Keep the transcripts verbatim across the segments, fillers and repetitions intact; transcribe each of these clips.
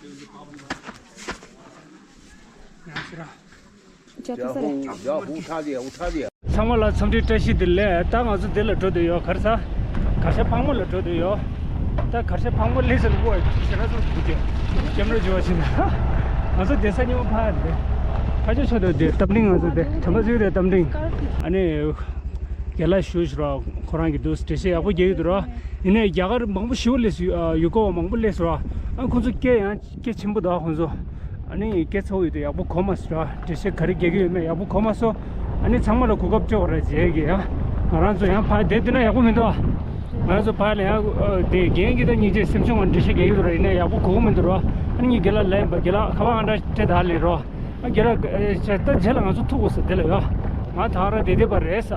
ཡ་ཧུ་ཡ་ཧུ་ཁྲ་ལི་ཡ་ཧུ་ཁྲ་ལི་ཡ། ཚང་མ་ལ་འཚམས་འདྲི་བཀྲ་ཤིས་བདེ་ལེགས། ད་ང་ཚོ་འདི་ལ་འགྲོ་འདོད་ཡོད། ག་རེ་ཟ། གར་ཞ་ཕག་མོ་ལ་འགྲོ་འདོད་ཡོད། ད་གར་ཞ་ཕག་མོ་སླེབས་ཟེར་ལ་བོ་ཞེ་ན་ཚོ་གུ་ཅེ་ཀེམ་ར་འཇུ་བ་ཞིག་ན། ང་ཚོ་བསྡད་ས་ཉི་མ་ཕ་རེད། ཁ་ཆོ་ཆོ་འདོད་དེ་སྟབས་ལིང་ང་ཚོ་དེ་དམ་པ་ཚུལ་དེ་སྟབས་ལིང་། ཨ་ནི་རྒན་ལགས་ཞུ་ཞུ་ར་ཁོ་རང་གི་འདུག་འགྲེལ་བཤད་ཡག་པོ་རྒྱག་གི་འདུག་ར། ཡིན་ནའི་རྒྱ་གར་མང་པོ་ཞིག་སླེབས་སུ་ཡུལ་སྐོར་བ་མང་པོ་སླེབས་སུ་ར། ཨ་ཁོ་ཚོ་སྐད་ཡང་སྐད་ཆེན་པོ་འདུག་ཁོང་ཚོ། ཨ་ནི་སྐད་ཚ་བོ་ཡོད་དེ་ཡག་པོ་གོ་མ་སོང་ར། འགྲེལ་བཤད་ག་རེ་རྒྱག་གི་ཡོད་མེད་ཡག་པོ་གོ་མ་སོང་། ཨ་ནི་ཚང་མ་ལ་གོ་སྐབས་སྤྲོད་པ་ར་བྱེད་ཀྱི་ཡ། ང་རང་ཚོ་ཡང་ཕར་བསྡད་དུས་ན་ཡག་པོ་མི་འདུག་ང་རང་ཚོ་ཕར་ལ་ཡང་དེ་རྒན་གྱིས་ད་སྙིང་རྗེ་སེམས་ཆུང་ངང་འགྲེལ་བཤད་རྒྱག་གི་འདུག་ར། ཡིན་ན་ཡག་པོ་གོ་གི་མི་འདུག་ར། ཨ་ནི་ངའི་རྒན་ལགས་ལན་པ་རྒན་ལགས་ཁ་པར་ཨང་གྲངས་སྤྲད་ད་ལེ་རོ། ཨ་རྒན་ལགས་ད་རྗེས་ལ་ང་ཚོ་ཐུག་དགོས་ས་དེ་ལ་ཡ། ང་ད་ར་བསྡད་བསྡད་པ་རེད་ས།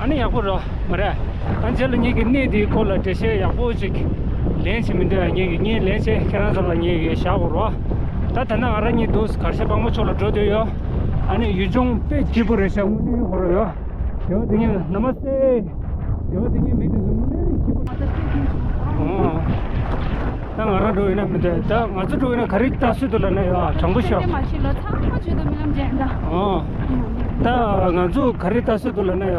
ཨ་ནི་ཡག་པོ་ར་མ་རེད། ཨ་རྗེས་ལ་ངེད་ཀྱི་གནས་དེའི་སྐོར་ལ་འགྲེལ་བཤད་ཡག་པོ་ཅིག་ལན་བྱེད་མི་འདོད་ཨ། ངེད་ཀྱི་ངས་ལན་བྱེད་ཁྱེད་རང་ཚོ་ལ་ངེད་ཀྱི་བཞག་དགོས་ར། ད་ད་ནང་ང་རང་གཉིས་འདུག་གར་ཞ་ཕག་མོ་ཕྱོགས་ལ་འགྲོ་འདོད་ཡོད། ཨ་ནི་ཡུལ་ལྗོངས་དཔེ་སྐྱིད་པོ་རེད་ཤག་དངོས་གནས་ཧོ་ར་ཡོད། དེ་བ་དེ་ངས་ན་མ་སེ། དེ་བ་དེ་ངས་མི་དེ་ཚོ་དངོས་གནས་སྐྱིད་པོ། ཨོ། ད་ང་རང་འགྲོ་ཡིན་ན་མི་འདོད། ད་ང་ཚོ་འགྲོ་ཡིན་ན་ག་རེ་ལྟ་སྲོལ་འདུག་ལབ་ན་ཡ་དྲང་པོ་ཤོད། མ་ཤེས་ལོ་ཚང་མ་ཆོས་དང་རྨི་ལམ་ཅན་ད། ཨོ། ད་ང་ཚོ་ག་རེ་ལྟ་སྲོལ་འདུག་ལབ་ན་ཡ།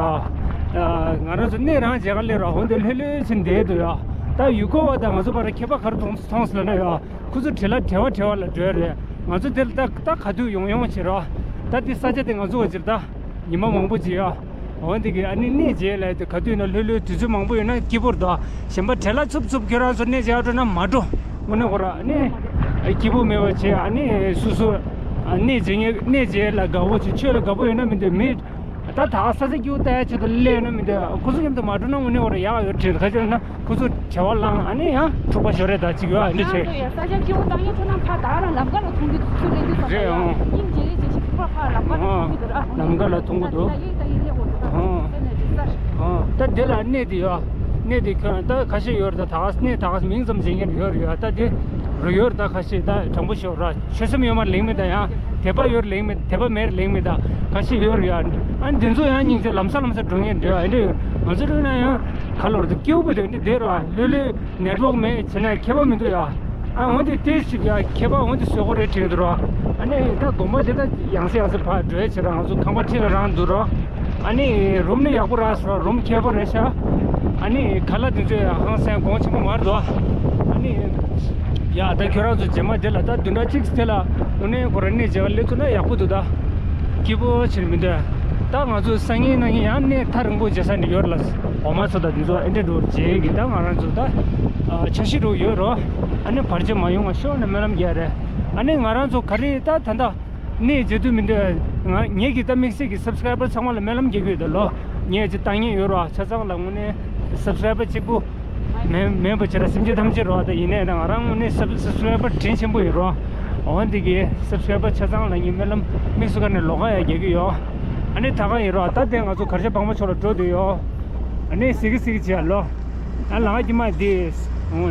ང་རང་ཚོ་གནས་རང་མཇལ་ཁ་སླེབས་ར་འོན་ཏེ་ལྷོད་ལྷོད་ཕྱིན་བསྡད་འདུག་ཡ། ད་ཡུལ་སྐོར་བ་དང་ང་ཚོ་བར་ཁྱད་པར་ག་རེ་མཐོང་མཐོང་སོང་ལབ་ན་ཡ། ཁོ་ཚོ་བྲེལ་བ་བྲེལ་བ་ལ་འགྲོ་ཡ་རེད། ང་ཚོ་འདིར་ད་ད་ག་དུས་ཡོང་ཡོང་བྱེད་རོགས། ད་འདི་ས་ཆ་དེ་ང་ཚོ་བ་ཅིར་ད་ཉི་མ་མང་པོ་བྱེད་ཡ། འོ་འདི་གི་ཨ་ནི་གནས་མཇལ་ལ་དེ་ག་དུས་ན་ལྷོད་ལྷོད་དུས་ཚོད་མང་པོ་ཡོད་ན་སྐྱིད་པོ་རེད་དོ། གཞན་པ་བྲེལ་བ་འཚུབ་འཚུབ་ཁྱོད་རང་ཚོ་གནས་མཇལ་འགྲོ་ན་མ་འགྲོ། དངོས་གནས་ཁོ་ར་ཨ་ནི་སྐྱིད་པོ་མེད་པ་བྱེད། ཨ་ནི་སུ་སུ་གནས་མཇལ་ངེས་གནས་མཇལ་ལ་དགའ་པོ་བྱེད། ཆོས་ལ་དགའ་པོ་ཡོད་ན་མི་འདོད་མི། ད་ད་ས་ཆ་སྐྱིད་པོ་ལྟ་ཡ་ཆེད་དུ་སླེབས་ན་མི་འདོད། ཁོ་ཚོ་མཉམ་དུ་མ་འགྲོ་ན་དངོས་གནས་ཁོ་ར་ཡག་ཡོད་དྲན་ག་ཅེ་ན། ཁོ་ཚོ་བྲེལ་བ་ལངས་ཨ་ནི་ཡང་འཁྲུག་པ་ཤོར་རེད། ད་ཅིག་ཡོད་ཨ་འདྲ་བྱས། ང་ཚོ་ཡ་ས་ཆ་སྐྱིད་པོ་བཏང་ཡིན་ཁྱོད་རང་ཕར་ད་རང་ལམ་ཁ་ལ་མཐོང་གི་འདུག་ཚུར་ལེན་དུས་ཙམ་པ་རེད་ཡ། ཨང་། སྙིང་རྗེ་རེད་ཅེས་ཞིག་ཕར་ཕར་ལམ་ཁ་ལ་མཐོང་གི་འདུག་ར། ལམ་ཁ་ལ་མཐོང་གི་འདུག་ད་ཡིག་ད་ཡིག་ལེགས་འོ་འདུག་ཨང་། དེ་ནས་རེད་ས། ཨང་། ད་དེ་ལ་གནས་དེ་ཡོད། གནས་དེ་ཁྱོད་ད་ཁ་ཤས་ཡོད་རེད། ད་ད་ག་གནས་ད་ག་མིང་ཙམ་བརྗེད་མཁན་ཡོད་རེད་ཡ། ད་དེ་རུ་ཡོད་རེད། ད་ཁ་ཤས་ད་དྲང་པོ་ཤོད་ར། ཆོད་སེམས་ཡོད་མ་ལེགས་མེད་ད་ཡང་དད་པ་ཡོད་ལེགས་མེད་དད་པ་མེད་ལེགས་མེད་ད་ཁ་ཤས་ཡོད་རེད་ཡ། ཨ་འདི་ཚོ་ཡང་སྙིང་རྗེ་ལམ་སང་ལམ་སང་འགྲོ་མཁན་འདྲ་ཡ། འདི་ང་ཚོ་རུ་ན་ཡང་ག་ལོར་དུ་སྐྱིད་པོ་དེ་འདི་བསྡད་རོགས་ལྷོད་ལྷོད། ནེཊ་ཝརཀ་མེད་བྱས་ན་ཁྱད་པར་མི་འདུག་ཡ། ཨ་འོ་དེ་དེ་ཞིག་ཡ་ཁྱད་པར་འོ་དེ་བཟོ་དགོས་རེད་དྲན་འདུག་རོ། ཨ་ནི་ད་དགོན་པ་དེ་ད་ཡང་སེ་ཡང་སེ་ཕར་འགྲོ་ཡ་བྱེད་ར། ང་ཚོ་ཁང་པ་འཁྲིས་ལ་རང་འདུག་རོ། ཨ་ནི་རུམ་ནི་ཡག་པོ་རག་སོང་། རུམ་ཁྱད་པར་རེད་ཤག་ཨ་ནི་ཁ་ལག་དེ་ཚོ་ཡང་ཧང་སང་གོང་ཆེན་པོ་མ་རེད་དོ། ཨ་ནི་ཡ་ད་ཁྱོད་རང་ཚོ་རྗེས་མ་དེ་ལ་ད་བདུན་ཕྲག་གཅིག་དེ་ལ་དངོས་གནས་ཁོ་རང་གནས་མཇལ་ཁ་སླེབས་ཐུབ་ན་ཡག་པོ་འདུག་ད་སྐྱིད་པོ་ཕྱིར་མི་འདོད། ད་ང་ཚོ་སང་ཉིན་གནངས་ཉིན་ཡང་གནས་ཐག་རིང་པོ་མཇལ་ས་ནི་ཡོད་ལ། འོ་མ་ཚོ་དང་དེ་ཚོ་ཨེ་འདྲ་འགྲོ་རྗེས་ཀྱི་ད་ང་རང་ཚོ་ད་ཨ་འཆར་གཞི་རུ་ཡོད་རོ། ཨ་ནི་བར་ཆད་མ་ཡོང་བ་ཤོག་ནས་སྨོན་ལམ་རྒྱག་རེད། ཨ་ནི་ང་རང་ཚོ་ག་རེ་ད་ད་ད་གནས་མཇལ་དུས་མི་འདོད། ང་ངེད་ཀྱི་ད་དམིགས་བསལ་གྱི་སབ་སི་ཀ་རའི་བར་ཚང་མ་ལ་སྨོན་ལམ་རྒྱག་གི་ཡོད་ད་ལོ། ངས་ཅི་བཏང་ཉེན་ཡོད་རོ། ཆ་ཚང་ལ་དངོས་གནས་སབ་སི་ཀ་རའི་བར་གཅིག་པུ། མེད་མེད་པ་བྱས་ན་སེམས་ཅན་ཐམས་ཅད་རོ། ད་ཡིན་ནའི་ད་ང་རང་དངོས་གནས་སབ་སབ་སི་ཀ་རའི་བར་དྲིན་ཆེན་པོ་ཡིན་རོ། འོ་འདི་གི་སབ་སི་ཀ་རའི་བར་ཆ་ཚང་ལ་ངས་སྨོན་ལམ་དམིགས་སུ་བཀར་ནས་ལོགས་ཀ་ཡང་རྒྱག་གི་ཡོད། ཨ་ནི་ད་ག་ཡིན་རོ། ད་དེ་ང་ཚོ་གར་ཞ་བང་མ་ཕྱོགས་ལ་འགྲོ་འདོད་ཡོད། ཨ་ནི་སི་གི་སི་གི་བྱས་ལོ། ཨ་ལང་ཀྱི་མ་དེ་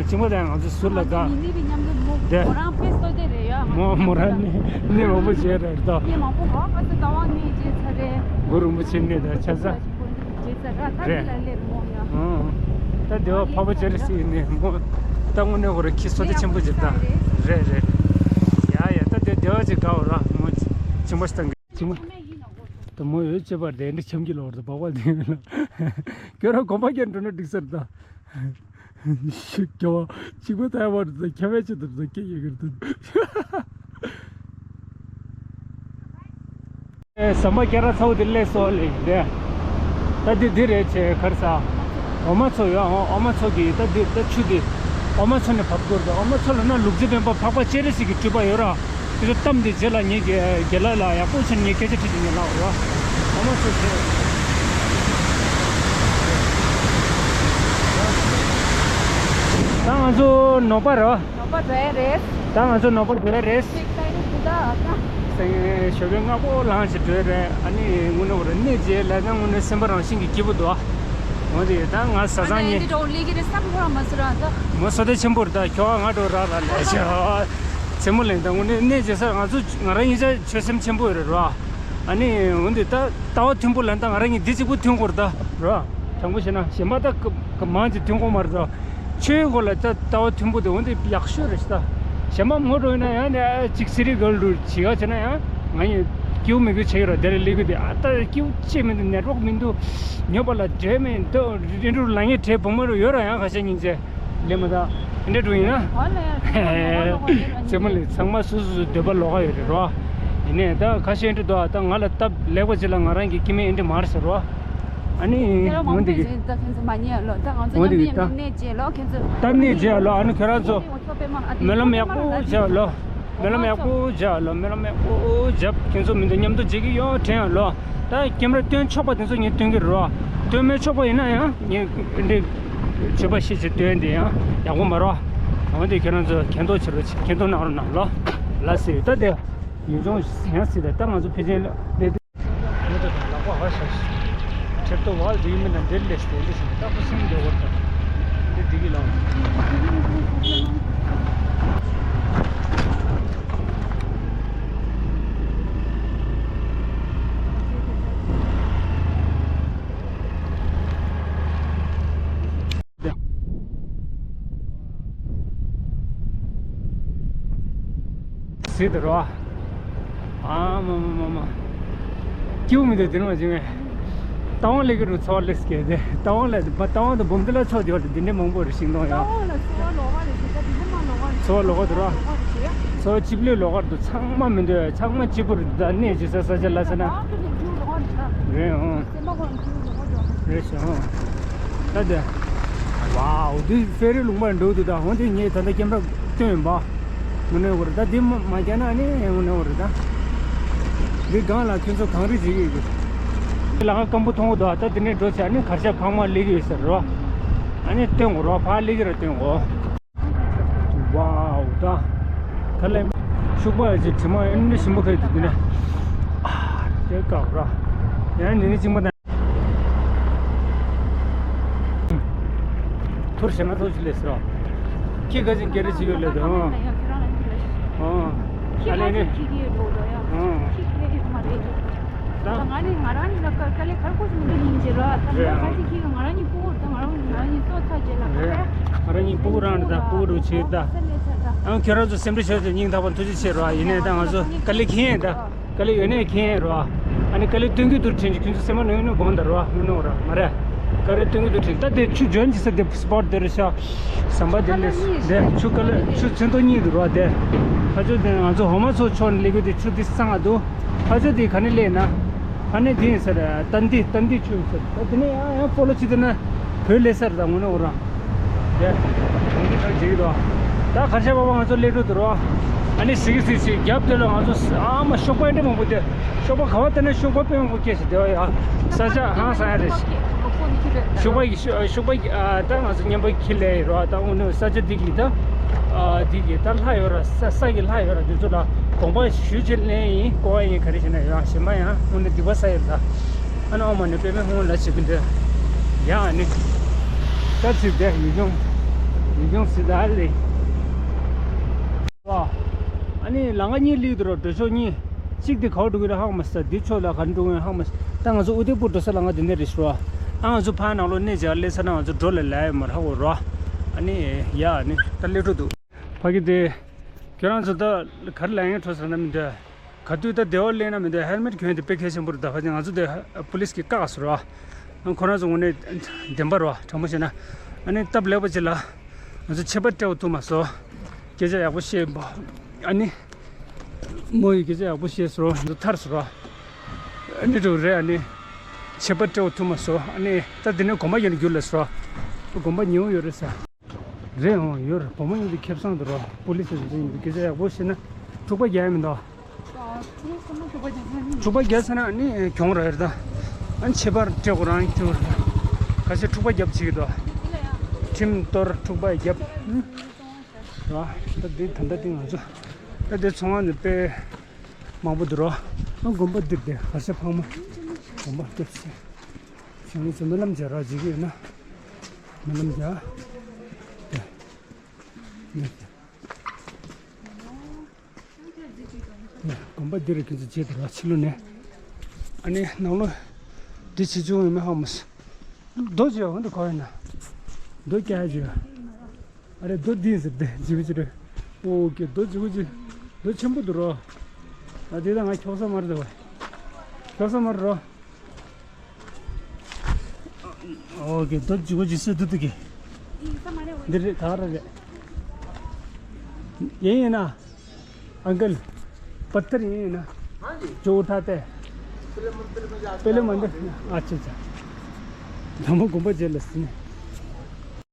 ཅིང་པོ་དང་ང་ཚོ་ཟུར་ལ་དགའ། ཡིན་ནི་བི་མཉམ་དུ་མོ་དེ་ཁོ་རང་དཔེ་བསོད་བདེ་རེད་ཡ། མོ་མོ་རང་ནི་ནི་མང་པོ་བྱས་རེད་ད། ནི་མང་པོ་ཧ་ག་ཚོད་ད་བང་ནི་བྱས་ཚར་རེད། གུ་རུ་མོ་ཆེ་ནི་ད་ཆ་ཚ། རེད། རེད། ཨང་། ད་སྡེ་བ་འཕགས་པ་སྤྱན་རས་གཟིགས་ཡིན་ནི་མོ། ད་དངོས་གནས་ཁོ་ར་ཁྱི་བསོད་བདེ་ཆེན་པོ་ཅིག་ད། རེད་རེད། ཡ་ཡ་ད་སྡེ་སྡེ་བ་ཅིག་དགའ་བ་ར་མོ། ཆིང་པ་ཞིག་བཏང་གི་ཆིང་པ། ད་མོ་ཡོད་ཅེས་པར་དེ་འདྲ་འཆམ་གྱི་ལོར་ད་བག་བག་དེ་ཡོད་ལ། ཁྱོད་རང་གོམ་པ་རྒྱག་འགྲོ་ན་འགྲིག་ཟེར་ད། ཤི་སྐྱོ་བ། གཅིག་པ་ལྟ་བར་དུ་ཁྱད་པར་ཆེ་དུ་དུ་སྐད་ཡོད་གི་དུ། ཟམ་པ་སྐྱ་ར་ཚ་བོ་དེ་སླེབས་སོང་ལེ་དེ། ད་འདི་འདི་རེད་ཆེ་ཁར་ས། འོ་མ་ཚོ་ཡོད་ཨང་འོ་མ་ཚོ་གི་ད་འདི་ད་ཆུ་འདི། འོ་མ་ཚོ་ནས་བབས་དགོས་རེད། འོ་མ་ཚོ་ལ་ན་ལུག་རྫི་སྟོན་པ་འཕགས་པ་སྤྱན་རས་གཟིགས་ཀྱི་སྤྲུལ་པ་ཡོད་ར། དེ་ཚོ་གཏམ་དེ་རྗེས་ལ་ངེད་ཀྱི་རྒན་ལགས་ལ་ཡག་པོ་བྱས་ནས་ངས་སྐད་ཆ་དྲིས་དེ་ངས་ལབ་རོགས། ཨ་མ་ཚོ་བྱས། ད་ང་ཚོ་ནོར་པ་རེད། ནོར་པ་འགྲོ་ཡ་རེད། ད་ང་ཚོ་ནོར་པ་འགྲོ་ཡ་རེད། ཅིག་ད་ཡོད་འདུག་ད་ཨ་ཁ། སེང་ཞོགས་པའི་སྔ་པོ་ལངས་ཤིག་འགྲོ་ཡ་རེད། ཨ་ནི་དངོས་གནས་ཁོ་རེ་གནས་རྗེས་ལ་ན་དངོས་གནས་སེམས་པ་རང་བཞིན་གྱི་སྐྱིད་པོ་འདུག་ཨ། འོ་དེ་ད་ང་བཟའ་ཚང་ཉིད། འདི་འགྲོ་ལས་ཀྱི་རེད་བསམ་ཁོ་རང་མ་ཟེར་ར་ད། མོ་བསོད་བདེ་ཆེན་པོ་རེད་ད་ཁྱོད་ང་འགྲོ་ར་ར་ལས་ཤ། རྩེད་མོ་ལེན་ད་དངོས་གནས་གནས་རྗེས་ས་ང་ཚོ་ང་རང་ཡིན་ཆ་ཆོད་སེམས་ཆེན་པོ་རེད་ར། ཨ་ནི་འོན་ཏེ་ད་ལྟ་བ་མཐུན་པོ་ལ་ད་ང་རང་གཉིས་འདི་གཅིག་པུ་མཐུན་དགོས་རེད་ད་ར། དྲང་པོ་བཤད་ན་གཞན་པ་ད་ག་ག་མང་ཅིག་མཐུན་དགོས་མ་རེད་ད། ཆོས་སྐོར་ལ་ད་ལྟ་བ་མཐུན་པོ་དེ་འོན་ཏེ་ཡག་ཤོས་རེད་ད། གཞན་པ་ངོ་སྤྲོད་ཡིན་ན་ཡང་ནས་ཅིག་སི་རི་གལ་རུ་བྱེད་ག་བྱས་ན་ཡང་ང་ཡི་སྐྱིའུ་མི་དགོས་བྱེད་ཀྱི་ར། དེ་ལ་ལས་ཀྱི་དེ་ཨ་ད་སྐྱིའུ་ཅེས་མི་འདུག་ནེ་ཊི་ཝོག་མི་འདུག་ཉོ་པ་ལ་འབྲེལ་མི་འདུག་རིན་འབྲུ་ལ་ངས་བྲེལ་བུ་མ་རུ་ཡོད་ར། ཡང་ཁ་ཤས་སྙིང་རྗེ་ལས་མ་ད་འདྲེ་འགྲོ་ཡིན་ན། ཙེ་མ་ལས་ཚང་མ་སུ་སུ་སུ་འདོད་པ་ལོགས་ཀ་ཡོད་རེད་རོ། ཡིན་ནས་ད་ཁ་ཤས་འདྲི་འདུག་ད་ང་ལ་སྟབས་ལེགས་པ་ཅིག་ལ་ང་རང་གི་སྐྱེ་དམན་འདྲི་མ་རེད་ཟེར་རོ། ཨ་ནི་ད་ང་འདི་གི་ད་ཁྱེད་ཚོ་མ་ཉེས་ལོ། ད་ང་ཚོ་འོ་འདི་མཉམ་གི་ད་མཉམ་གནས་རྗེས་ལོ་ཁྱེད་ཚོ། ད་གནས་རྗེས་ལོ། ཨ་ནི་ཁྱོད་རང་ཚོ་སྨོན་ལམ་ཡག་པོ་བྱས་ལོ། སྨོན་ལམ་ཡག་པོ་བྱས་ལོ། སྨོན་ལམ་ཡག་པོ་བྱས། ཁྱེད་ཚོ་མི་འདུག་མཉམ་དུ་བྱེད་ཀྱི་ཡོད་དྲན་ཡང་ལོ། ད་ཀེམ་ར་སྟོན་ཆོག་པ་དེ་ཚོ་ངས་སྟོན་གྱི་རེད་རོ། སྟོན་མི་ཆོག་པ་ཡིན་ན་ཡང་ངས་འདི་བརྗོད་པ་ཤེས་བྱེད་སྟོན་དེ་ཡང་ཡག་པོ་མ་རོ། འོ་འདི་ཁྱེད་རང་ཚོ་མཁྱེན་རྟོགས་བྱེད་རོགས་བྱེད། མཁྱེན་རྟོགས་གནང་རོགས་གནང་ལོ། ལ་སི་ད་དེ་ཡུལ་ལྗོངས་ཡང་སྲིད་ད་ད་ང་ཚོ་ཕལ་ཆེར་ལས། མི་དེ་དང་ལག་པ་ཧ་ཤ་ཤ། ཁྲེབ་ཏོ་བ་འདི་མི་ན་འདིར་ལས་སྟེ་འདི་ཞིག་ད་ཁུ་སིམ་འདི་བར་ད། འདི་འདི་གི་ལ། ཟེར་དུ་རོ། ཨ་མ་མ་མ་མ། སྐྱིད་པོ་མི་འདུག་དེ་རིང་བ་ཅིག་མེད། རྟ་དབང་སླེབས་ཀྱི་རུ་འཚོ་བ་སླེབས་སྐད་དེ། རྟ་དབང་ལ་རྟ་དབང་དུ་འབུམ་སྡེ་ལ་ཕྱོགས་དེ་བར་དུ་འདི་འདྲའི་མང་པོ་རེ་ཞིག་གནང་ཡོད། རྟ་དབང་ལ་འཚོ་བ་ལོག་པ་རེ་ཞིག་ད་དེ་འདྲ་མ་ལོག་པ་རེ། འཚོ་བ་ལོག་པ་འདུག་རོ། ལོག་པ་རེ་ཞིག་ཡ། འཚོ་བ་གཅིག་པུ་ལས་ལོག་པ་འདུག་ཚང་མ་མི་འདུག་ཚང་མ་གཅིག་པུ་རེད། ད་གནས་ཅི་ས་ས་ཆ་ལ་ས་ན། ཨ་ཁུ་ནས་འགྲོ་ལོག་པ་རེ་ད། རེད་ཨང་། སེམས་པ་ཁོ་རང་འགྲོ་ལོག་པ་འདུག་རེད་ཤག་ཨང་། ད་དེ། ཝའོ། འདི་ཧྥེ་རི་ལུང་པར་འགྲོ་འདུག་ད་འོན་ཏེ་ངས་ད་ལྟ་ཀེམ་ར་སྟོན་ཡིན་པ། དངོས་གནས་འོ་རེད་ད། འདི་མ་མ་རྒྱག་ན་ནི་དངོས་གནས་འོ་རེད་ད། འདི་སྒང་ལ་ཁྱོད་ཚོ་གངས་རི་ཟེར་གྱི་ཡོད་གི། ལ་ཁ་སྐམ་པོ་མཐོང་གི་འདུག་ད་དེ་ནས་འགྲོ་བྱས་ནི་གར་ཞབས་ཕག་མོ་སླེབས་ཀྱི་ཡོད་ཟེར་རོ། ཨ་ནི་སྟོན་དགོས་རོ། ཕར་སླེབས་ཀྱི་ར་སྟོན་དགོས། ཝའོ་ད། ད་ལན། ཤུག་པ་ཡོད་ཅིག་དྲི་མ་ཨེ་འདྲ་ཞིམ་པོ་ཁ་ཡོད་དུ་འདི་ནས། ཨ། དེ་བཀག་ར། ཡང་ནི་ནི་གཅིག་མ་དང་། ཐུར་ཞེ་ན་ཐུར་ཞིག་ལས་ཟེར་རོ། ཁྱི་ཁ་ཅིག་སྐད་རེ་ཅིག་ཡོད་ལས་དོ། ཨོ། ཨ་ལས་ནི། ཁྱི་ཁ་ཅིག་ཁྱི་ཁ་ཡོད་འགྲོ་དོ་ཡ། ཨོ། ཁྱི་ཁ་ཡོད་མ་རེད་ཀྱི། ད་ང་ནི་ང་རང་ཉིད་ལ་དཀའ་དཀའ་ལས་ཁག་པོ་ཞིག་མི་འདུག་ཡིན་གྱི་ར། ད་རེད་ང་ཨང་། ཁ་ཅིག་ཁྱི་ང་རང་ཉིད་སྤུ་གུ་ད་ང་རང་ང་རང་ཉིད་སོ་ཚ་རྗེས་ལ་རེད། ཁ་ང་རང་ཉིད་སྤུ་གུ་རང་རེད། ད་སྤུ་གུ་རུ་བྱེད་ད། ཨང་ཁྱོད་རང་ཚོ་སེམས་ཁྲལ་བྱས་ཏེ་སྙིང་ཐག་པ་ཐུགས་རྗེ་ཆེ་རོ། ཡིན་ནའི་ད་ང་ཚོ་དཀའ་ལས་ཁྱེད་ཡིན་ད། དཀའ་ལས་ཡོད་ནའི་ཁྱེད་ཡིན་རོ། ཨ་ནི་དཀའ་ལས་སྟོན་གྱི་འདུག་དྲན་གྱི་ཁྱོད་ཚོ་སེམས་པ་ནང་ནས་དགོངས་དག་རོ། དངོས་གནས་རོ་མ་རེད། དཀའ་ལས་སྟོན་གྱི་འདུག་དྲན་ད་དེ་ཆུ་འཇོན་གྱི་ས་དེ་སི་པོ་ཊི་དེ་རེད་ཤག་ཟམ་པ་དེ་ལས་དེ་ཆུ་དཀའ་ལས་ཆུ་ཚན་ཐོ་གཉིས་འདུག་རོ་དེ། ཕ་ཆུ་དེ་ང་ཚོ་འོ་མ་ཚོ་ཕྱོགས་ནས་སླེབས་གི་དེ་ཆུ་དེ་གཙང་ང་འདུག་ཕ་ཆུ་དེ་ག་ནས་སླེབས་ན། ཕ་ནས་དེ་ཡིན་ཟེར། ཏན་ཏི་ཏན་ཏི་ཆུ་ཡིན་ཟེར། ད་དེ་ནས་ཡང་ཡང་ཕོ་ལོ་བྱེད་དེ་ན་བོད་སླེབས་ས་རེད། ད་དངོས་གནས་འོ་རང་། དེ་གྲོང་ཁྱེར་ཁག་ཅིག་རོ། ད་གར་ཞབས་པ་ང་ཚོ་སླེབས་འགྲོ་འདུག་རོ། ཨ་ནི་ཟིག་གི་ཟིག་ཟིག་རྒྱབ་དེ་ལ་ང་ཚོ་ཨ་མ་ཤོག་པ་འདྲ་མང་པོ་དེ། ཤོག་པ་ག་བ་བལྟས་ན་ཤོག་པ་དཔེ་མང་པོ་སྐྱེས་ཤིག་དེ་བ་ཡ། ས་ཆ་ཧང་སང་ཡ་རེད་ཤག་ཤོག་པ་གི་ཤོག་པ་གི་ཨ་ད་ང་ཚོ་མཉམ་པ་ཁྱི་ལས་རོ། ད་དངོས་གནས་ས་ཆ་འདི་གི་ད་ཨ་འདི་གི་ད་ལྷ་ཡོད་ར། ས་ས་གི་ལྷ་ཡོད་ར། འདི་ཚོ་ལ་དགོངས་པ་ཞུ་ཅིག་ལེན་ཡིན། ཀོ་བ་ཡིན་ག་རེ་བྱས་ན་ཡང་གཞན་པ་ཡང་དངོས་གནས་སྡིག་པ་བསགས་ཡོད་ད། ཨ་ནི་ཨོ་མ་ནི་པདྨེ་ཧཱུྃ་ལ་བྱེད་ཀྱི་འདོད། ཡང་ཨ་ནི་ད་ཚིག་དེ་ཡུལ་ལྗོངས་ཡུལ་ལྗོངས་སི་ད་ལེ། ཨ་ནི་ལམ་ཁ་གཉིས་སླེབས་འདུག་རོ། འགྲོ་ཕྱོགས་གཉིས། གཅིག་དེ་ག་པར་འགྲོ་གི་རེད་ཧ་གོ་མ་སོང་། འདི་ཕྱོགས་ལ་ག་རེ་འགྲོ་གི་ཡོད་ཧ་གོ་མ་སོང་། ད་ང་ཚོ་ཨུ་དེ་པུར་འགྲོ་ས་ལམ་ཁ་འདི་ནས་རེད་ཤག་རོ། ཨ་ང་ཚོ་ཕར་ནང་ལོགས་གནས་མཇལ་སླེབས་ས་ན་ང་ཚོ་འགྲོ་ལ་ལ་ཡོད་མ་རེད་ཧ་གོ་རོ། ཨ་ནི་ཡ་ཨ་ནི་ད་སླེབས་འགྲོ་འདུག་ཕ་གི་དེ། ཁྱོད་རང་ཚོ་ད་ག་རེ་ལབ་ཡོང་འཕྲོ་ཟེར་ན་མི་འདུག་ག་དུས་ད་བདེ་བ་སླེབས་ན་མི་འདུག་ཧེལ་མེད་གྱོན་དེ་དཔེ་གལ་ཆེན་པོ་རེད། ད་ཕ་གི་ང་ཚོ་དེ་པུ་ལིས་ཀྱིས་བཀག་སོང་རོ། ཁོ་རང་ཚོ་དངོས་གནས་བདེན་པ་རོ། དྲང་པོ་བཤད་ན། ཨ་ནི་སྟབས་ལེགས་པ་ཅིག་ལ། ང་ཚོ་ཆད་པ་སྤྲད་པ་ཐུབ་མ་སོང་། སྐད་ཆ་ཡག་པོ་བཤད་པ། ཨ་ནི། མོ་ཡིས་སྐད་ཆ་ཡག་པོ་བཤད་སོང་། ང་ཚོ་ཐར་སོང་ར། ཨ་ནི་འགྲོ་རེད། ཨ་ནི། ཆད་པ་སྤྲད་པ་ཐུབ་མ་སོང་། ཨ་ནི་ད་འདི་ནས་གོམ་པ་ཡོད་ན་རྒྱུགས་ལ་སོང་། གོམ་པ་ཉེ་བོ་ཡོད་རེད་ས། རེད་འོང་ཡོད་རེད། བུ་མོ་ཡིན་དུས་ཁེ་བཟང་དུ་རོ། པུ་ལི་སི་ཡིན་དུས་སྐད་ཆ་ཡག་པོ་བཤད་ན་འཁྲུག་པ་རྒྱག་ཡ་མི་འདུག་འཁྲུག་པ་རྒྱག་ས་ན་ཨ་ནི་གྱོང་རག་ཡོད་རེད་ད། ཨ་ནི་ཆད་པ་སྤྲད་དགོས་རང་གྱོང་རེད། ཁ་ཤས་འཁྲུག་པ་རྒྱབ་བྱེད་ཀྱི་འདུག་ཁྲིམས་གཏོར་འཁྲུག་པ་རྒྱབ། ར། ད་འདི་ད་ལྟ་འདི་ང་ཚོ་ད་འདི་ཚོང་ཁང་འདི་དཔེ་མང་པོ་འདུག་རོ། ཨ་དགོན་པ་འདིར་བསྡད་གར་ཞ་འཕགས་མ་དགོན་པ་སྐྱབས་སེ་བྱང་ཆུབ་སྨོན་ལམ་མཇལ་རོགས་བྱེད་ཀྱི་ཡོད་ན་སྨོན་ལམ་མཇལ། དེ་དེ་དགོན་པ་འདིར་ཁྱེད་ཚོ་བྱེད་དུ་རོགས་ཕྱི་ལོགས་ནས། ཨ་ནི་ནང་ལོགས་འདི་ཆེ་ཆུང་ཡོད་མེད་ཧ་མ་སོང་། རྡོ་ཅིག་ཡོད་འདི་གོ་ཡོད་ན། རྡོ་སྐྱ་ཡ་ཅིག་ཡོད། ཨ་རེ་རྡོ་འདི་ཟེར་ཏེ་ཇི་བི་ཅི་རེད། ཨོ་ཀེ། རྡོ་ལྗིད་པོ་ཅིག་རྡོ་ཆེན་པོ་འདུག་རོ། ད་དེ་ད་ང་འཁྱོག་ས་མ་རེད་པ། འཁྱོག་ས་མ་རེད་རོ། ཨོ་ཀེ། རྡོ་ལྗིད་པོ་ཅིག་སེ་འདུག་འདུག་གི། འདི་རེད། ད་ར་རེད། ཡིན་ཡིན་ན། अंकल, पत्थर यही है ना? हाँ जी। जो उठाते हैं। पहले मंदिर में जाते हैं। पहले मंदिर। अच्छा, अच्छा। དང་པོ་དགོན་པ་མཇལ་ལ་སོང་།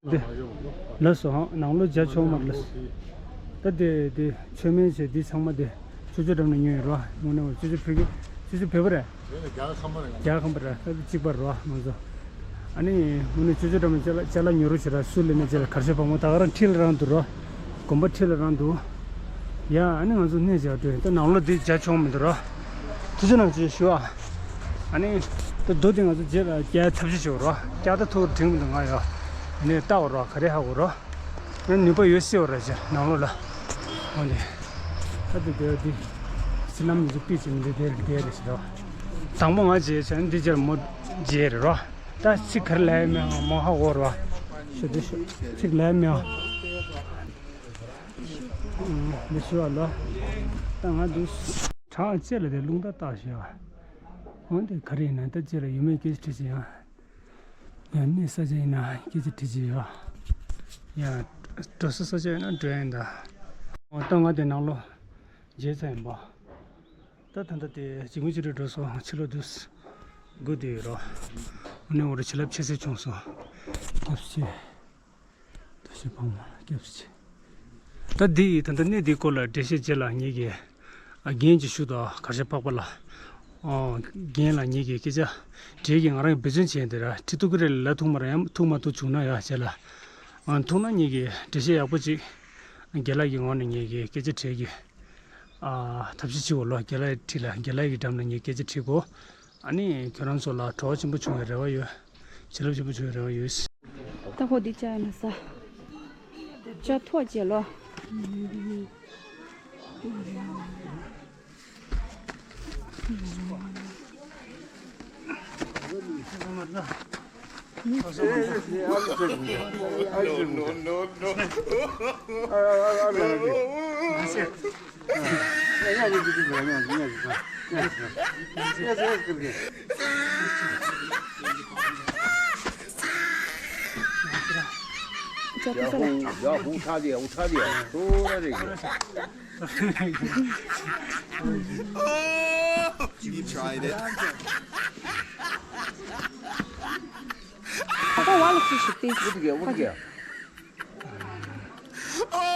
འདི། ལགས་སོ། ནང་ལོགས་མཇལ་ཆོག་མ་རེད་ལགས་སོ། ད་དེ་དེ་མཆོད་མེ་བྱས་འདི་ཚང་མ་དེ་ཅོ་ཅོ་འགྲམ་ནས་ཉོས་ཡོད་རོ། དངོས་གནས་ཅོ་ཅོ་བོད་ཀྱི་ཅོ་ཅོ་བོད་པ་རེད། རྒྱ་གར་ཁམས་པ་རེད། རྒྱ་གར་ཁམས་པ་རེད། ད་གཅིག་པ་རོ་ང་ཚོ། ཨ་ནི་དངོས་གནས་ཅོ་ཅོ་འགྲམ་ནས་ཅ་ལག་ཅ་ལག་ཉོ་རོགས་བྱེད་ར། སུ་ལས་ནས་ཅ་ལག་གར་ཞབས་བ་མོ་ད་ག་རང་འཁྲིས་ལ་རང་འདུག་རོ། དགོན་པ་འཁྲིས་ལ་རང་འདུག་ཡ། ཨ་ནི་ང་ཚོ་གནས་མཇལ་འགྲོ། ད་ནང་ལོགས་འདི་མཇལ་ཆོག་མི་འདུག་རོ། ཐུགས་རྗེ་གནང་ཞུ་ཞུ་ཨ། ཨ་ནི་ད་རྡོ་འདི་ང་ཚོ་རྗེས་ལ་རྒྱག་ཐབས་ཤེས་བྱེད་རོགས། རྒྱག་ད་ཐུག་དྲན་མི་འདུག་ང་ཡ། ཨ་ནི་ལྟ་བ་རོགས། ག་རེ་ཧ་གོ་རོགས། ཨ་ནི་ནུས་པ་ཡོད་སྲིད་པ་ར་ཅེ་ནང་ལོགས་ལ། འོ་ནི། ད་འདི་འདི་འདི་སི་ལམ་འདི་ཚོ་པི་ཅི་མི་འདི་དེ་རེད་དེ་རེད་ཟེར་རོགས། དང་པོ་ང་རྗེས་བྱས་ནི་འདི་རྗེས་ལ་མོ་རྗེས་རེད་རོགས། ད་ཚིག་ག་རེ་ལབ་ཡ་མེད་ཨང་མོ་ཧ་གོ་རོགས། ཞུ་འདི་ཞུ་ཚིག་ལབ་ཡ་མེད་ཨང་། འདི་ཞུ་བ་ལ། ད་ང་འདུག་བྲག་ཅེ་ལ་དེ་རླུང་རྟ་བཏགས་ཤག་འོན་ཏེ་ག་རེ་ཡིན་ན་ད་ཅེ་ལ་ཡོད་མེད་སྐད་ཆ་དྲིས་ཅི་ཡང་། ཡང་གནས་ས་ཆ་ཡིན་ན་སྐད་ཆ་དྲིས་ཅི་ཡོད། ཡང་འགྲོ་ས་ས་ཆ་ཡིན་ན་འགྲོ་ཡིན་ད། འོ་ད་ང་དེ་ནང་ལོགས་མཇལ་ཚར་ཡིན་པ། ད་ད་ལྟ་དེ་ཇི་མུ་ཇི་རུ་འགྲོ་སོང་། ཕྱི་ལོགས་དུས་སྒུག་བསྡད་ཡོད་རོ། འོ་ནས་འོ་རེ་བྱིན་རླབས་ཆེ་ས་བྱུང་སོང་། སྐྱབས་ཆེ། ད་ཞེ་ཕངས་མ་སྐྱབས་ཆེ། ད་འདི་ད་ལྟ་གནས་འདིའི་སྐོར་ལ་འགྲེལ་བཤད་རྗེས་ལ་ངེད་ཀྱིས་ཨ་རྒན་གྱིས་ཞུ་དང་གར་ཞ་འཕགས་པ་ལ། ཨོ་རྒན་ལ་ངེད་ཀྱིས་སྐད་ཆ་འགྲེལ་གྱིས་ང་རང་གིས་འབད་བརྩོན་བྱས་དེ་ར་ཁྲི་ཐུག་གི་རེད་ལ་ཐུག་མ་རེད། ཡང་ཐུག་མ་ཐུག་བྱུང་ན་ཡ་རྗེས་ལ། ཨ་ཐུག་ན་ངེད་ཀྱིས་འགྲེལ་བཤད་ཡག་པོ་ཅིག་རྒན་ལགས་ཀྱི་ངོས་ནས་ངེད་ཀྱིས་སྐད་ཆ་འགྲེལ་གྱིས། ཨ་ཐབས་ཤེས་བྱེད་འོ་ལོ། རྒན་ལགས་ཁྲི་ལ་རྒན་ལགས་ཀྱི་འགྲམ་ལ་ངེད་སྐད་ཆ་དྲིས་གོ། ཨ་ནི་ཁྱོད་རང་ཚོ་ལ་གྲོགས་ཆེན་པོ་བྱུང་བའི་རེ་བ་ཡོད། བྱིན་རླབས་ཆེན་པོ་བྱུང་བའི་རེ་བ་ཡོད། ད་ཁོ་འདི་བཅའ་ཡིན་ན་ས། བཅའ་ཐོག་བཅས་ལོ། You tried it. ལག་པ་འོག་ལ་ཁྱེར་ཤིག་སྟེ། འུ་ཐུག་གེ། འུ་ཐུག་གེ།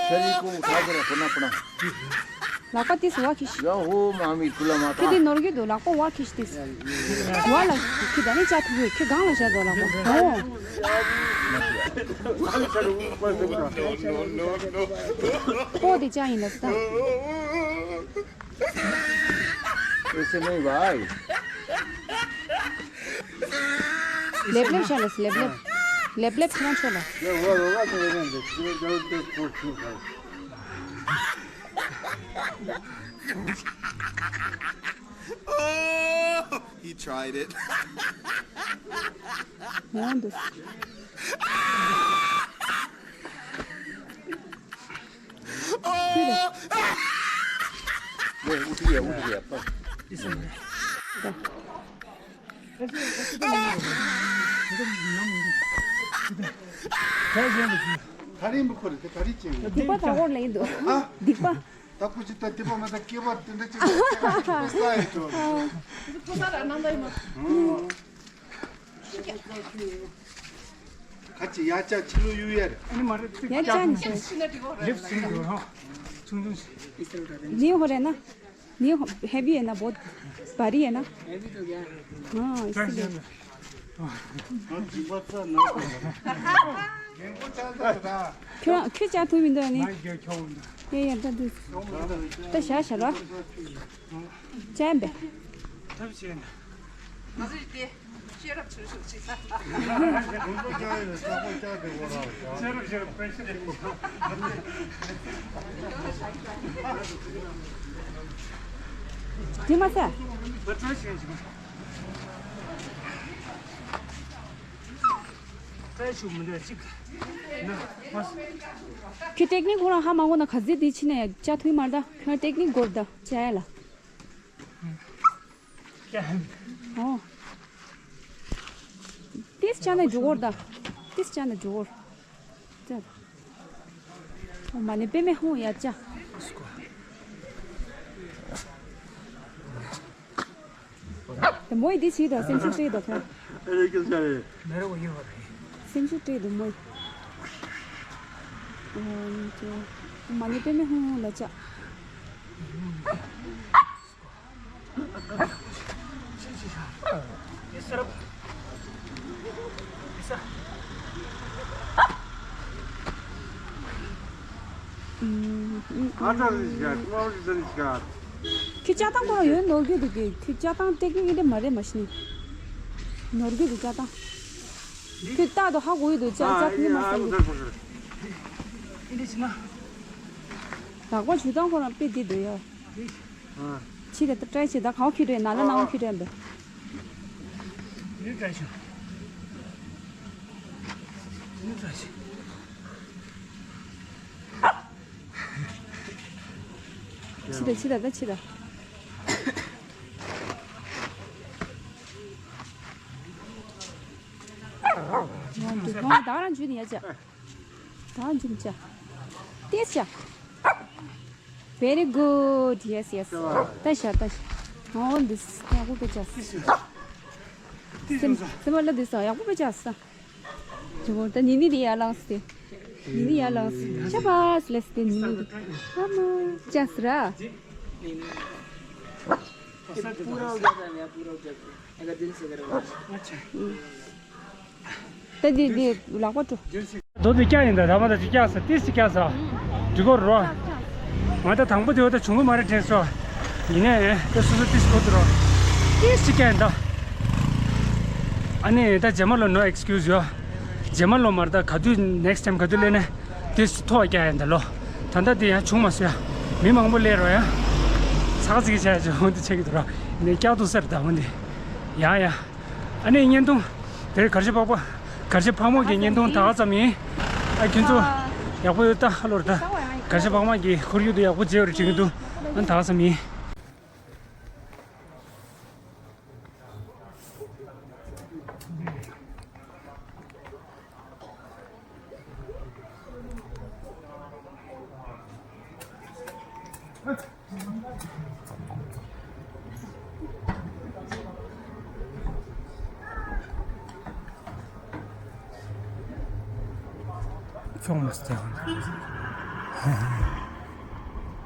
ཁྱེད་ནི་ཀུང་ཁ་ཁེ་ར་པུ་ན་པུ་ན། ལག་པ་ཏིས་འོག་ཁྱེར་ཤིག་ཡ་ཧོ་མ་མི་ཀུ་ལ་མ་ཁྱེད་ཏི་ཏང་། ནོར་གྱི་འདུག་ལག་པ་འོག་ཁྱེར་ཤིག་ཏིས། འོག་ལ་ཁྱེད་ད་ནི་ཅ་ཐུག་གི་ཁྱེད་སྒང་ལ་བཞག་དོ་ལག་པ། འོ། ཀོ་དེ་ཅ་ཡིན་ལ་ས། ཨེ་སེ་མེ་བའི། ལེབ་ལེབ་ཤ་ལ་སི་ལེབ་ལེབ། ལེབ་ལེབ་ཁྱེད་རང་ཆོག་ལ། Oh, he tried it. ཡང་འདུག་ལེ་འུ་ཐི་ཡ་འུ་ཐི་ཡ་པ། ད་རིང་བུ་ཁོ་རེ་ད་རིང་ཅན། སྡིག་པ་ད་འོར་ལ་ཡིན་འདུག་ཨ། སྡིག་པ། ད་ཀུ་ཅི་ད་སྡིག་པ་མ་ད་སྐྱེ་བ་དེ་འདྲ་ཅིག་ས་ཡི་ཆོག་ཕོ་ས་ར་ནང་ད་ཡིན་མ། ཁ་ཅིག་ཡ་ཅག་ཕྱི་ལོ་གཡུག་ཡ་རེད། ཡ་ཅག་ནི་ཆེ། ལིབ་སིང་རོ་ཧང་། ཆུང་ཆུང་ཞིག་ནི་ཧོ་རེ་ན། ནི་ཧོ་ཧེ་བི་ཡེ་ན་བོད་བ་རི་ཡེ་ན། ཨ་ཨི་སི་ལེ། ཁྱོད་ཁྱོད་ཅག་ཐུག་མི་འདུག་ནི། ཡ་ཡ་ད་དུ། ད་ཞག་ཞག་ར། ཅན་པེ། ཐབས་ཆེན། ང་ཚོ་ཡི་དེ་ཤེས་རབ་ཆེ་ཤོས་ཅིག་ཤེས་རབ་ཤེས་རབ་དཔེ་ཤེས་རབ། དེ་མ་ཟད། ད་བཀྲ་ཤིས་ཤིག་ཁྱོད་ཏེག་ནིག་ཁོ་རང་ཧ་མ་གོ་ན་ག་ཚོད་དེ་ཕྱིན་ན་ཡང་བཅའ་ཐུབ་མ་རེད་ད། ཁྱོད་ཏེག་ནིག་དགོས་རེད་ད་བཅའ་ཡ་ལ། ཨོ། ཏིས་ཅང་ནས་འཇུག་གོ་རེད་ད། ཏིས་ཅང་ནས་འཇུག་གོ་རེད། ཨོ་མ་ནི་པེ་མེ་ཧོང་ཡ་ཅ། དེ་མོ་ཡི་དེ་བྱེད་དོ། སེམས་ཤུགས་སྤྲད་དོ་ཁྱོད། སེམས་ཤུགས་སྤྲད་དོ་མོ་ཡི། ཨོ་ཅོ། མ་ནི་པེ་མེ་ཧུང་ལ་ཅག་ཁྱོད་ལྕགས་ཐང་ཁོ་རང་ཡོད་ནོར་རྒྱུ་འདུག་གི། ཁྱོད་ལྕགས་ཐང་ཏེག་ནིག་འདི་མ་རེད་མ་གཞི་ནས། ནོར་རྒྱུ་འདུག་ལྕགས་ཐང་། ཁྱོད་ལྟ་དོ་ཧ་གོ་ཡི་འདུག་ལྕགས་ལྕགས་ཐང་མ་བསམ་གི། ལག་པ་འཇུ་སྟངས་ཁོ་རང་དཔེ་བདེ་འདུག་ཡ། ཕྱི་ལ་ཏྲའི་བྱེད་ད་གང་ཁྱོད་རེད་ན་ལ་ནང་ཁྱོད་རེད་འདུག་ཕྱི་ལ་ཕྱི་ལ་ད་ཕྱི་ལ། ང་ད་རང་འཇུས་ནས་ཡ་ཅག་ད་རང་འཇུས་ནས་ཅག་ཏེས་ཅག Very good. Yes, yes. ད་ཤ་ད་ཤ། ཨོ་འདིས་ཡག་པོ་དཔེ་བྱས། སེམས་སེམས་པ་ལ་འདིས་ཡག་པོ་དཔེ་བྱས། ཇོ་བོ་ད་ནི་ནི་དེ་ཡར་ལངས་ཏེ། ནི་ནི་ཡར་ལངས། ཤ་བས་ལས་ཏེ་ནི་ནི་དེ། ཨ་མ་ཅག་ར། पूरा हो गया था मेरा, पूरा हो गया था। अगर दिल से करो। ད་འདི་འདི་ལག་པ་འགྲོ། རྡོ་འདི་བཀྱག་ཡིན་ད། ད་མ་ད་འདི་བཀྱག་ས་ཏིས་ཅིག་བཀྱག་ས། འགྲིག་གོ་རོ། ང་ད་དང་པོ་དེ་བ་ད་བྱུང་གི་མ་རེད་དྲན་སོ། ཡིན་ནའི་ད་སོ་སོ་ཏིས་གོ་འདུག་རོ། ཏིས་ཅིག་བཀྱག་ཡིན་ད། ཨ་ནི་ད་རྗེས་མ་ལོ་no excuse ཡོ། རྗེས་མ་ལོ་མར་ད་ག་དུས་next time ག་དུས་སླེབས་ནས་ཏིས་ཐོག་བཀྱག་ཡིན་ད་ལོ། ད་ད་འདི་ཡང་བྱུང་མ་སོང་ཡ། མི་མང་པོ་སླེབས་རོ་ཡ། ཚག་ཚིག་བྱས་ཅིག་འོ་འདི་ཆགས་ཀྱི་འདུག་རོ། ནས་བཀྱག་འདུག་ཟེར་ད་འོ་འདི། ཡ་ཡ། ཨ་ནི་བརྙན་ཐུང་དེར་གར་ཞ་པགས་པ། གར་ཞ་ཕག་མོ་གི་བརྙན་ཐུང་ད་ག་ཙམ་ཡིན། ཨ་ཁྱོད་ཚོ་ཡག་པོ་ཡོད་ད། ཧ་ལོར་ད། གར་ཞ་ཕག་མོ་གི་ཁོར་ཡུག་དུ་ཡག་པོ་མཇལ་བར་བྱེད་ཀྱི་འདུག་ཨ་ད་ག་ཙམ་ཡིན། ཁྱོད་མ་སྟེ།